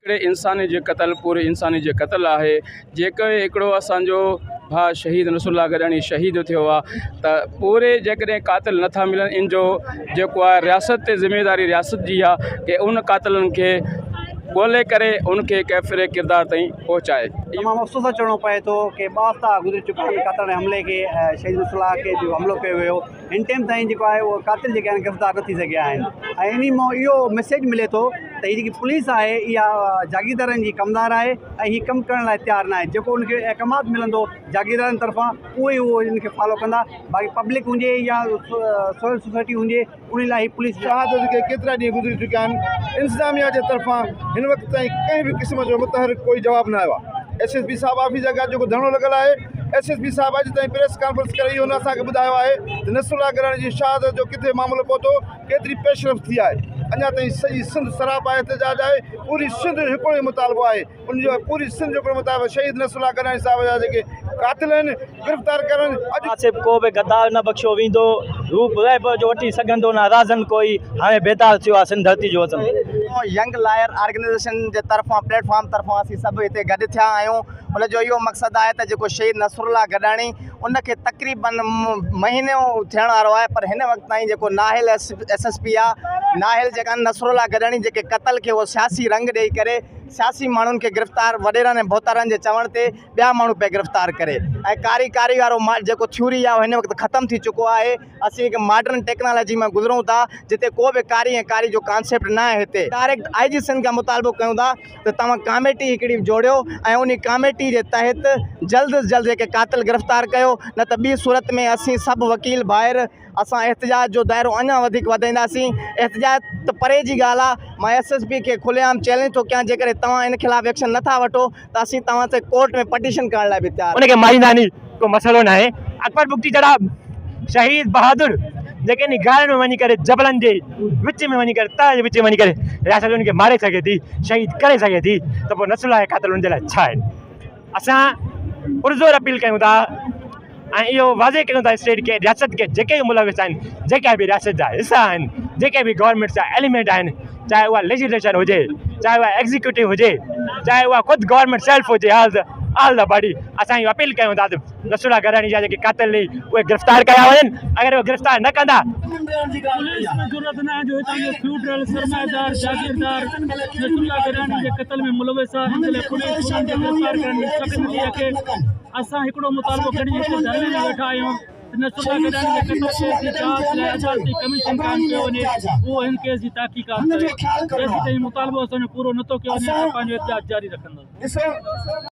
هڪڙي انسان جي قتل پوري انساني جي قتل آهي جيڪي هڪڙو اسان جو ڀاء شهيد نصر الله گڏاڻي شهيد ٿيو آهي ته پوري جيڪڏهن قاتل نٿا ملن ان جو جيڪو آهي رياست تي ذميواري رياست جي آهي ڪي ان قاتلن کي ڳولي ڪري ان کي ڪيفر ڪردار تائين پهچائي. تمام افسوس سان چوڻو پئي ٿو ڪي ٻه هفتا گذري چڪا آهن قاتلاڻي حملي کي شهيد نصر الله کي جيڪو حملو ڪيو ويو هن ٽيم تائين جيڪو آهي اهو قاتل جيڪي آهن گرفتار نه ٿي سگهيا آهن ۽ انهي مان اهو ميسيج ملي ٿو ته هي جيڪي پوليس آهي اها جاگيردارن جي ڪمدار آهي ۽ هي ڪم ڪرڻ لاء تيار نه آهي جيڪو ان کي احڪامات ملندو جاگيردارن طرفان اهو ئي اهو ان کي فالو ڪندا باقي پبلڪ هجي يا سول سوسائٽي هجي انهي لاء هي پوليس شهادت کي ڪيترا ڏينهن گذري چڪيا آهن انتظاميا جي طرفان هن وقت تائين ڪنهن به قسم جو متحرڪ ڪوئي جواب نه آيو آهي ايس ايس پي صاحب آفيس جي اڳيان جيڪو ڌرڻو لڳل آهي ايس ايس پي صاحب اڄ تائين پريس ڪانفرنس ڪري اهو نه اسان کي ٻڌايو آهي ته نصر الله گرهڻ جي شهادت جو ڪٿي معاملو پهتو ڪيتري پيش رفت ٿي آهي اڃا تائين سڄي سنڌ سراپا احتجاج آهي پوري سنڌ جو هڪڙو ئي مطالبو آهي ان جو پوري سنڌ جو هڪڙو مطالبو شهيد نصر الله گرهڻ صاحب جا جيڪي قاتل آهن گرفتار ڪرڻ اڄ آصف ڪو به غدار نه بخشيو ويندو روپ رهبر جو وٺي سگهندو نه رازن ڪوئي هاڻي بيدار ٿيو آ سنڌ ڌرتي جو وطن. ينگ لائر آرگنائيزيشن جي طرفان پليٽ فارم طرفان اسين سڀ هتي گڏ ٿيا آهيون ان جو اهو مقصد آهي ته جيڪو شهيد نصرالله گڏاڻي ان کي تقريبن مهينو ٿيڻ وارو آهي پر هن وقت تائين جيڪو نااهل ايس ايس پي آهي نااهل جيڪا نصرالله گڏاڻي جيڪي قتل کي اهو سياسي رنگ ڏئي ڪري سياسي ماڻهن کي گرفتار وڏيرن ۽ ڀوتارن جي چوڻ تي ٻيا ماڻهو پيا گرفتار ڪري ۽ ڪاري ڪاري وارو جيڪو ٿيوري آهي اهو هن وقت ختم ٿي چڪو آهي اسين هڪ ماڊرن ٽيڪنالاجي مان گذرون ٿا جتي ڪو به ڪاري ۽ ڪاري جو ڪانسيپٽ نه آهي هتي ڊائريڪٽ I جي سنڌ کان مطالبو ڪيون ٿا ته توهان ڪاميٽي هڪڙي جوڙيو ۽ انهي ڪاميٽي جي تحت جلد از جلد جيڪي قاتل گرفتار ڪيو نه ته ٻي صورت ۾ اسين سڀ وڪيل ڀائر اسان احتجاج جو دائرو اڃا وڌيڪ وڌائينداسين، احتجاج ته پري جي ڳالهه آ، مان ايس ايس پي کي کلي عام چئلينج ٿو ڪيان جيڪڏهن توهان ان خلاف ايڪشن نه ٿا وٺو ته اسين توهان تي ڪورٽ ۾ پٽيشن ڪرڻ لاء به تيار ان کي ماريندا ني ڪو مسئلو ناهي اڪبر بگٽي جهڙا شهيد بهادر جيڪي انهي غارن ۾ وڃي ڪري جبلن جي وچ ۾ وڃي ڪري تهه جي وچ ۾ وڃي ڪري رياست انهن کي ماري سگهي ٿي شهيد ڪري سگهي ٿي ته پوء نصرالله جا قاتل انهن جي لاء ڇا آهن اسان پرزور اپيل ڪيون ٿا ۽ اهو واضح ڪيون ٿا اسٽيٽ کي رياست کي جيڪي به ملوث آهن جيڪا به رياست جا حصا آهن جيڪي به گورنمينٽ جا ايليمينٽ آهن چاهي اها ليجسليشن هجي چاهي اها ايگزيڪيوٽو هجي چاهي اها خود گورنمينٽ سيلف هجي آل دا آل دا باڊي اسان اهو اپيل ڪيون ٿا ته نصر الله گڏاڻي جا جيڪي قاتل اهي گرفتار ڪيا وڃن اگر اهي گرفتار نه ڪندا. پوليس ۾ جرئت ناهي جو هتان جو فيوڊرل سرمائيدار جاگيردار نصر الله گڏاڻي جي قتل ۾ ملوث آهي ان جي لاء پوليس انهن کي گرفتار ڪرڻ ۾ سگهه نٿي رکي اسان هڪڙو مطالبو کڻي هتي ڌرڻي ۾ ويٺا آهيون ته نصر الله گڏاڻي جي قتل ڪيس جي جاچ لاء عدالتي ڪميشن قائم ڪيو وڃي اهو هن ڪيس جي تحقيقات ڪري جيسيتائين مطالبو اسان جو پورو نٿو ڪيو وڃي اسان پنهنجو احتجاج جاري رکنداسين.